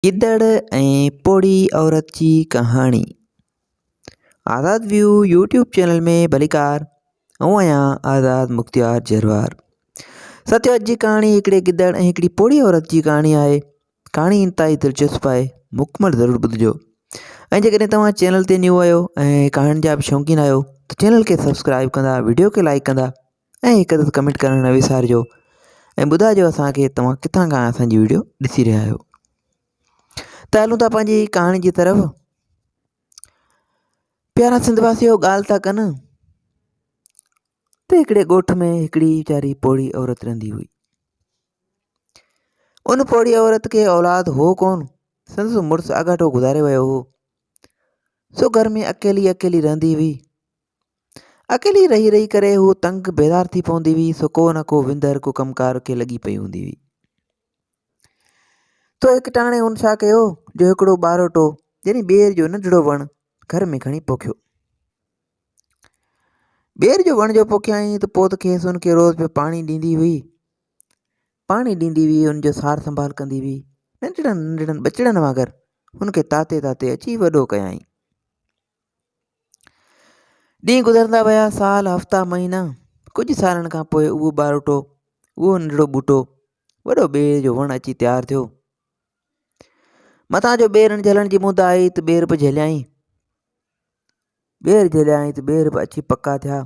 گدڙ ۽ پوڙهي عورت جي ڪهاڻي آزاد ويو يوٽيوب چينل ۾ ڀليڪار آئون آهيان آزاد مختيار جروار ساٿيو اڄ جي ڪهاڻي هڪڙي گدڙ ۽ هڪڙي پوڙهي عورت جي ڪهاڻي آهي ڪهاڻي انتهائي دلچسپ آهي مڪمل ضرور ٻڌجو ۽ جيڪڏهن توهان چينل تي نيو آهيو ۽ ڪهاڻين جا به شوقين آهيو ته چينل کي سبسڪرائب ڪندا ويڊيو کي لائڪ ڪندا ۽ هڪ دفعو ڪمينٽ ڪرڻ نه وسارجو ۽ ٻڌائجو اسانکي توهان ڪٿان کان اسانجي ويڊيو ڏسي رهيا آهيو ته هلون ٿا پنهنجي ڪهاڻي جي طرف پيارا سنڌ واسيو ڳالهه ٿا ڪن ته هڪڙي ڳوٺ ۾ هڪڙي ويچاري پوڙهي عورت رهندي هئي ان پوڙهي عورت کي اولاد هو ڪون سندس مڙس آڳاٽو گذاري ويو هو سو گهر ۾ اڪيلي اڪيلي رهندي هئي اڪيلي رهي رهي ڪري هو تنگ بيزار ٿي پوندي هئي سو ڪو نه ڪو وندر ڪو ڪم ڪار کي لڳي پئي هوندي هئي تو هڪ ٽاڻي هن ڇا ڪيو جو هڪڙو ٻاروٽو يعني ٻير جو ننڍڙو وڻ گهر ۾ کڻي پوکيو. ٻير جو وڻ جو پوکيائين ته پوء ته کيس ان کي روز پيو پاڻي ڏيندي هئي. پاڻي ڏيندي هئي ان جو سار سنڀال ڪندي هئي. ننڍڙن ننڍڙن ٻچڙن وانگر هن کي تاتي تاتي اچي وڏو ڪيائين. ڏينهن گذرندا ويا، سال، هفتا، مهينا، ڪجهه سالن کان پوء اهو ٻاروٽو، اهو ننڍڙو ٻوٽو وڏو ٻير جو وڻ اچي تيار ٿيو. متان جو ٻيرن جهلڻ جي مند آئي ته ٻير به جهليائين. ٻير جهليائين ته ٻير به اچي پڪا ٿيا.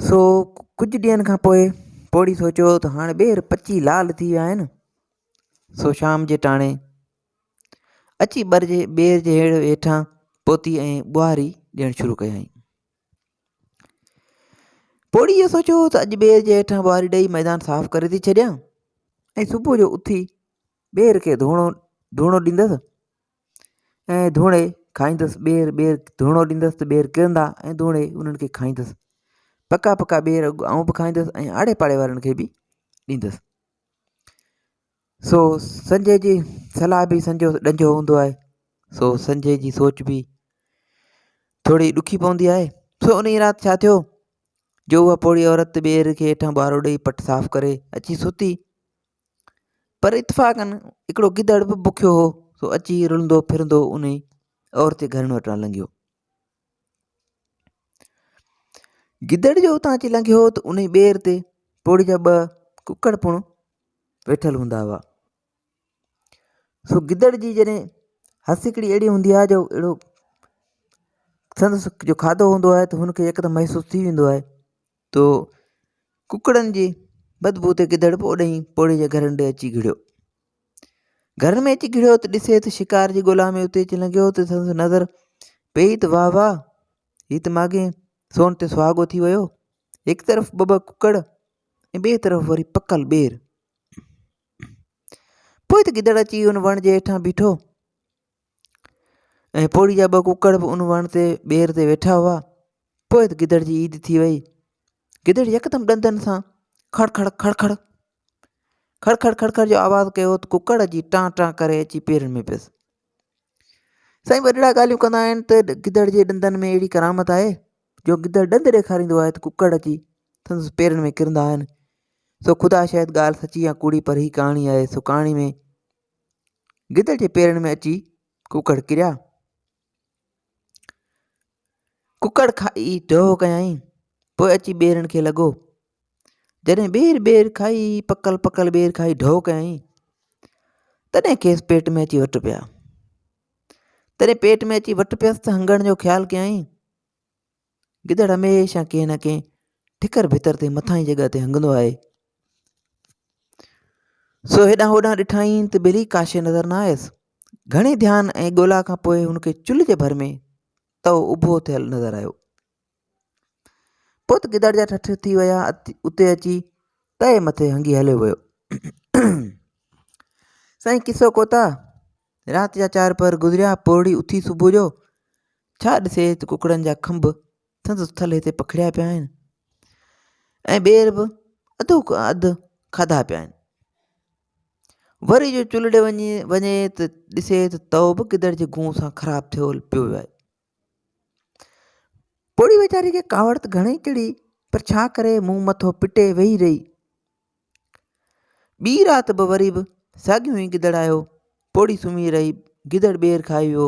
سو ڪجهه ڏينهن کان پوء پوڙهي سوچيو ته هاڻي ٻير پچي لال ٿي ويا آهن. سو شام جي ٽاڻي اچي ٻر جي ٻير جي هيڙ هيٺان پهتي ۽ ٻوهاري ڏيڻ شروع ڪيائين. پوڙهي اهو سوچيو ته اڄ ٻير جي هيٺان ٻوهاري ڏئي ميدان صاف ڪري ٿي ڇڏيان ۽ صبح جو اٿي ٻير کي ڌوڻو ڌوڻو ڏيندس ۽ ڌوڻي کائيندس ٻير ٻير ڌوڻو ڏيندس ته ٻير ڪرندا ۽ ڌوڻي انهن کي کائيندس پڪا پڪا ٻير آئون به کائيندس ۽ آڙي پاڙي وارن کي به ڏيندس سو سنجي جي صلاح به سنجو ڏنجو هوندو آهي سو سنجي جي سوچ به ٿوري ڏکي پوندي آهي سو ان رات ڇا ٿيو جو اها پوڙهي عورت ٻير کي هيٺان ٻارو ڏئي پٽ صاف ڪري اچي ستي پر اتفاقن هڪڙو گدڙ به بکيو هو سو اچي رلندو ڦرندو ان عورت جي گهرن وٽان لنگهيو گدڙ جو اتان اچي لنگهيو ته ان ٻير تي پوڙهي جا ٻه ڪڪڙ پڻ ويٺل هوندا هئا. سو گدڙ جي جڏهن هس هڪڙي اهڙي هوندي آهي جو اهڙو سندس جو کاڌو هوندو آهي ته هن کي يڪدم محسوس ٿي ويندو آهي تو ڪڪڙن جي بدبو تي گدڙ به اوڏي ئي پوڙهي جي گهرن ڏي اچي گهڙيو گهرن ۾ اچي گهڙيو ته ڏسي ته شڪار جي ڳولا ۾ اتي اچي لنگهيو ته سندس نظر پئي ته واهه واهه هي ته ماڳهين سون تي سهاڳو ٿي ويو هڪ طرف ٻه ٻه ڪڪڙ ۽ ٻئي طرف وري پڪل ٻير. پوء ته گدڙ اچي ان وڻ جي هيٺان بيٺو ۽ پوڙهي جا ٻه ڪڪڙ به ان وڻ تي ٻير تي ويٺا هئا. پوء ته گدڙ جي عيد ٿي وئي. گدڙ يڪدم ڏندن سان کڙ کڙ کڙ کڙ کڙ کڙ کڙ کڙ جو آواز ڪيو ته ڪڪڙ اچي ٽان ٽان ڪري اچي پيرن ۾ پيس. سائين وڏڙا ڳالهيون ڪندا آهن ته گدڙ جي ڏندن ۾ اهڙي ڪرامت آهي جو گدڙ ڏند ڏيکاريندو آهي ته ڪڪڙ اچي سندس پيرن ۾ ڪرندا آهن سو خدا شايد ڳالهه سچي يا ڪوڙي پر هي ڪهاڻي آهي سو ڪهاڻي ۾ گدڙ جي پيرن ۾ اچي ڪڪڙ ڪريا ڪڪڙ کائي ڍؤ ڪيائين پوء اچي ٻيرن کي لڳو جڏهن ٻير ٻير کائي پڪل پڪل ٻير کائي ڍؤ ڪيائين تڏهن کيس پيٽ ۾ اچي وٽ پيا تڏهن پيٽ ۾ اچي وٽ پيس ته هنگڻ جو خيال ڪيائين گدڙ هميشه ڪنهن نه ڪنهن ٺڪر ڀتر تي مٿانهين جڳهه تي هنگندو آهي سو هيڏانهن هوڏانهن ڏٺائين ته ٻيلي ڪا شيء نظر نه آيس گهڻي ڌيان ۽ ڳولا کان پوء هن کي چلهه جي ڀر ۾ تئو اڀو ٿيل نظر آيو پوء ته گدڙ جا ٺٺ ٿي ويا اتي اچي تئي مٿي هنگي هليو ويو سائين قصو ڪوتا رات جا چار پهر گذريا پوڙهي اٿي صبح جو ڇا ڏسي ته ڪڪڙن جا کنڀ سندس ٿلهي تي پکڙيا پيا آهن ۽ ٻير به اڌو اڌ کاڌا پيا آهن وري جو چلهه ڏي وڃي وڃي ته ڏسي ته تئو به گدڙ جي گون سان خراب ٿيو پيو آهي پوڙهي ويچاري کي ڪاوڙ ته گهڻي چڙهي پر ڇا ڪري منهن مٿو پٽي ويهي رهي. ٻي رات به وري به ساڳيون ئي گدڙ آيو. پوڙهي سمهي رهي. گدڙ ٻير کائي ويو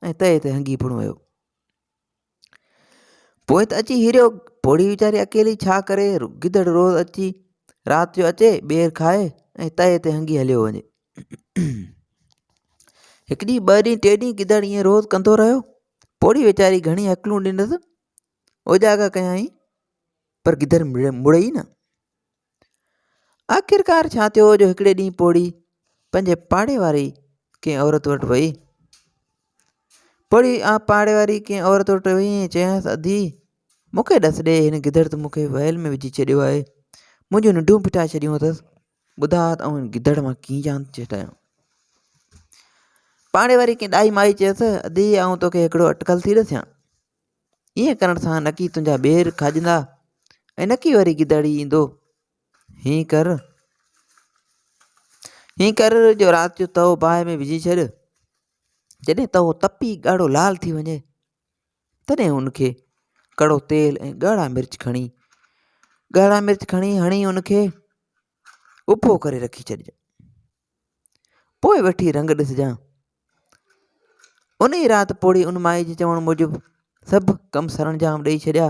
۽ تئي تي هنگي پڻ ويو. پوء ته اچي هيريو. پوڙهي ويچاري اڪيلي ڇا ڪري؟ گدڙ روز اچي رات جو اچي ٻير کائي ۽ تئي تي هنگي هليو وڃي. هڪ ڏينهن ٻه ڏينهن ٽي ڏينهن گدڙ ائين روز ڪندو رهيو. پوڙهي ويچاري گهڻي هڪلون ڏنس، اوجاڳا ڪيائين پر گدڙ مڙي ئي نه. آخرڪار ڇا ٿيو جو هڪڙي ڏينهن پوڙهي پنهنجي پاڙي واري ڪنهن عورت وٽ وئي. پوڙهي پاڙي واري ڪنهن عورت وٽ وئي ۽ چيائينس ادي مون کي ڏس ڏي هن گدڙ ته مون کي ويل ۾ وجهي ڇڏيو آهي منهنجون ننڊون ڦٽائي ڇڏيون اٿس ٻڌاء ته آئون هن گدڙ مان ڪيئن جان ڇڏايان پاڙي واري ڪنهن ڏائي مائي چيس ادي آئون توکي هڪڙو اٽڪل ٿي ڏسيان ائين ڪرڻ سان نڪي تنهنجا ٻير کاڄندا ۽ نڪي وري گدڙ ئي ايندو. هيئن ڪر هيئن ڪر جو رات جو تئو باهه ۾ وجهي ڇڏ. جڏهن تئو تپي ڳاڙهو لال ٿي وڃي تڏهن ان کي ڪڙو تيل ۽ ڳاڙها مرچ کڻي ڳاڙها مرچ کڻي هڻي ان کي اڀو ڪري رکي ڇڏج. پوء وٺي رنگ ڏسجان. انهيء رات پوڙهي ان مائي جي چوڻ موجب سڀ ڪم سرانجام ڏيئي ڇڏيا.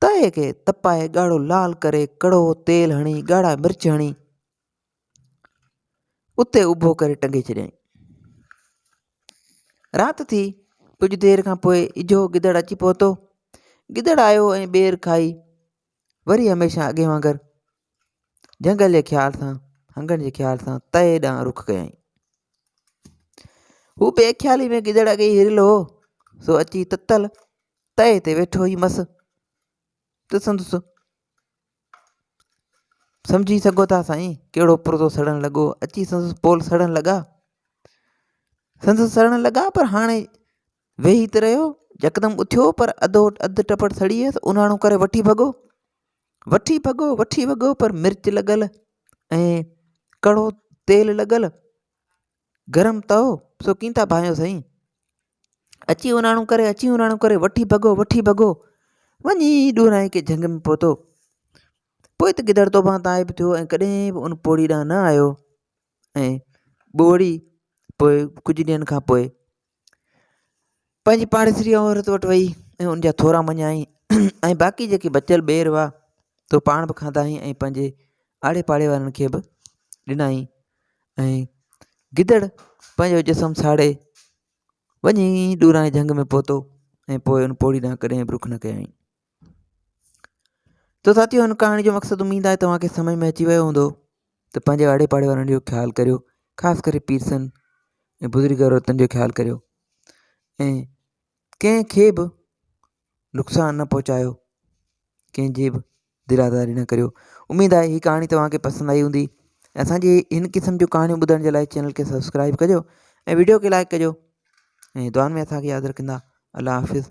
تئي کي تپائي ڳاڙهو لال ڪري ڪڙو تيل هڻي ڳاڙها مرچ هڻي اتي اڀو ڪري ٽنگي ڇڏيائين. رات ٿي ڪجهه دير کان پوء اجهو گدڙ اچي پهتو. گدڙ آيو ۽ ٻير کائي وري هميشه اڳي وانگر جهنگل جي خيال سان هنگڻ جي خيال سان تئي ڏانهن رخ ڪيائين. هو بي خيالي ۾ گدڙ اڳي ئي هريل هو، سو اچي تتل تئي تي ويٺو ئي مس ته سندس سمجهي سگهو ٿا سائين ڪهڙو پرزو سڙڻ لڳو اچي سندس پول سڙڻ لڳا سندس سڙڻ لڳا پر هاڻي ويهي ته رهيو يڪدم اٿيو پر اڌو اڌ ٽپڙ سڙي ويس اونهاڻو ڪري وٺي ڀڳو وٺي ڀڳو وٺي ڀڳو پر مرچ لڳل ۽ ڪڙو تيل لڳل گرم تئو سو ڪين ٿا ڀانيو سائين اچي اونهاڻو ڪري اچي اونهاڻو ڪري وٺي ڀڳو وٺي ڀڳو وڃي ڏورانهين ڪي جهنگ ۾ پهتو پوء ته گدڙ توبان تائب ٿيو ۽ ڪڏهن به ان پوڙهي ڏانهن نه آيو ۽ ٻوڙي پوء ڪجهه ڏينهن کان پوء پنهنجي پاڙيسري عورت وٽ وئي ۽ ان جا ٿورا مڃيائين ۽ باقي جيڪي بچيل ٻير هئا سو پاڻ به کاڌائين ۽ پنهنجي آڙي پاڙي وارن کي به ڏنائين ۽ گدڙ پنهنجو جسم ساڙي وڃي ڏورانهين جهنگ ۾ پهتو ۽ پوء ان پوڙهي ڏانهن ڪڏهن به رخ نه ڪيائين تو ساٿيو هن ڪهاڻي جو مقصد اميد آهي توهان کي سمجھ ۾ اچي ويو هوندو ته پنهنجي آڙي پاڙي وارن جو خيال ڪريو خاص ڪري پيرسن ۽ بزرگ عورتن جو خيال ڪريو ۽ ڪنهن کي به نقصان نه پهچايو ڪنهن جي به دل آزاري نه ڪريو اميد آهي هي ڪهاڻي توهان کي پسند آئي هوندي اسان جي هن قسم جون ڪهاڻيون ٻڌڻ جي لاء چينل کي سبسڪرائب ڪجو ۽ ويڊيو کي لائڪ ڪجو ۽ دعائن ۾ اسان کي ياد رکندا الله حافظ.